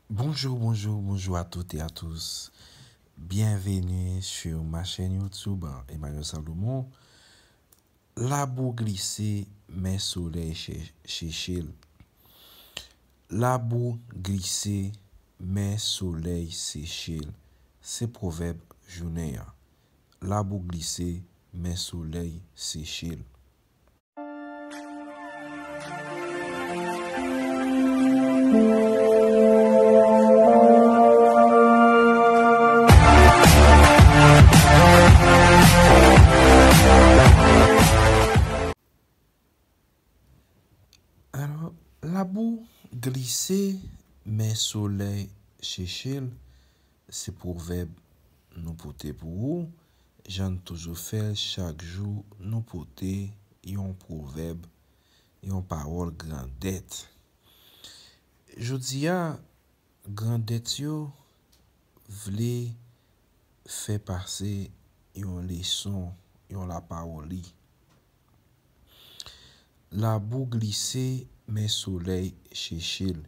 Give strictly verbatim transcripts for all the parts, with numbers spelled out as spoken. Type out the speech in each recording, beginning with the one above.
Bonjour, bonjour, bonjour à toutes et à tous. Bienvenue sur ma chaîne YouTube, Emmanuel Salomon. Labou glise, men solèy che-, cheche l. Labou glise, men solèy seche l. Se pwovèb jounen an. Labou glise, men solèy seche l. Alò, labou glise, men solèy cheche l, se pwovèb nou pote pou ou. Jan n toujou fè l, chak jou nou pote yon pwovèb, yon pawòl grandèt. Jodi a, grandèt yo vle fè pase yon leson, yon lapawòli. Labou glise, men solèy cheche l.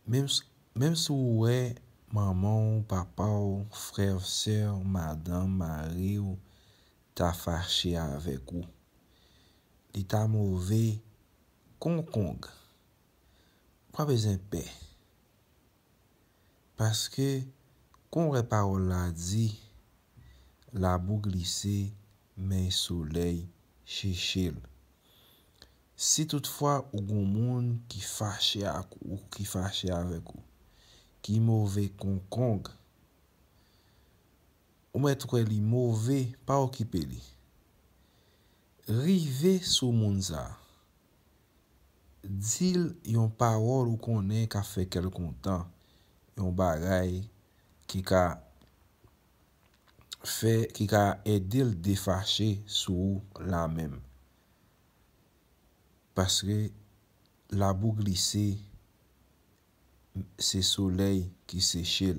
Menm s-, menm si w wè manman w, papa w, frè w, sè w, madanm, mari w ta fache avèk ou, li ta move kon kong, ou pa bezwen pè. Paske, kon w wè pawòl la di, labou glise, men solèy cheche l. Si toutfwa ou gon moun ki fache ak ou, ki fache avèk ou, ki move kon kong, ou mèt wè li move, pa okipe li. Rive sou moun sa a. Di l yon pawòl ou konnen k ap fè kè l kontan, yon bagay ki ka fè, ki ka ede l defache sou ou lamenm. Paske labou glise, se solèy ki seche l.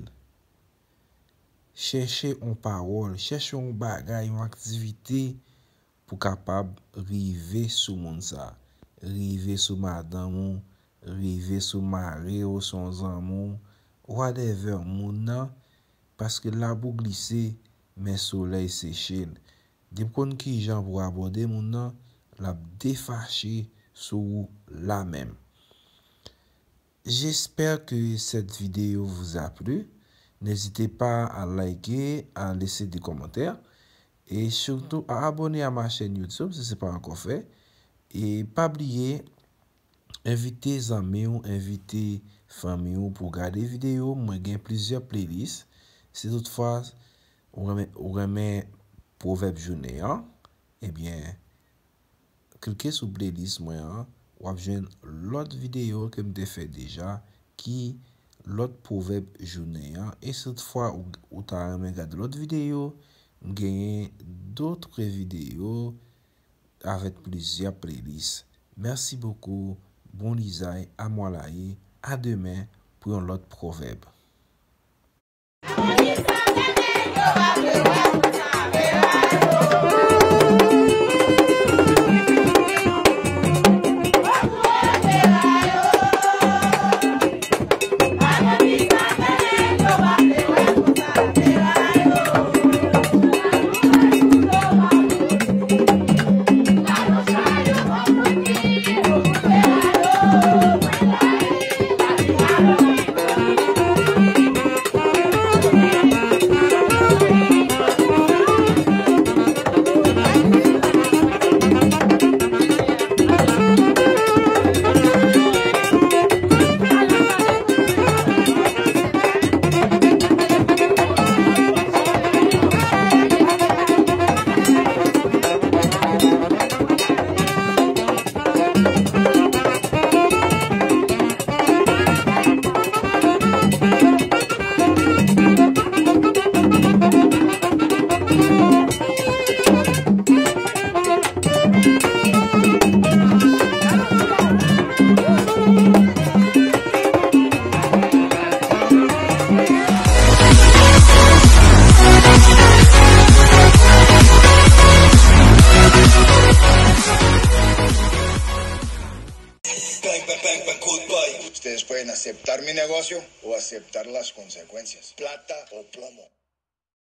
Chèche yon pawòl, chèche yon bagay, yon aktivite pou kapab rive sou moun sa. Rive sou madanm ou, rive sou mari w, sou yon zanmi w, whatever moun nan, paske labou glise, men solèy seche l. Depi w konn kijan pou w abòde moun nan, l ap defache sou ou lamenm. J'espère que cette vidéo vous a plu. N'hésitez pas à liker, à laisser des commentaires et surtout à abonner à ma chaîne YouTube si ce n'est pas encore fait. E pa bliye, envite zanmi w, envite fanmi w pou gade videyo. Mwen gen plizyè playlist. Si toutfwa ou renmen, ou renmen pwovèb jounen an, ebyen, klike sou playlist mwen an, w ap jwenn lòt videyo ke m te fè deja, ki lòt pwovèb jounen an. E si toutfwa ou, ou ta renmen gade lòt videyo, m genyen d'autres videyo avèk plizyè playlist. Merci beaucoup, bon lizay, à moi laye, à demain pou yon lòt pwovèb. Ustedes pueden aceptar mi negocio o aceptar las consecuencias. Plata o plomo.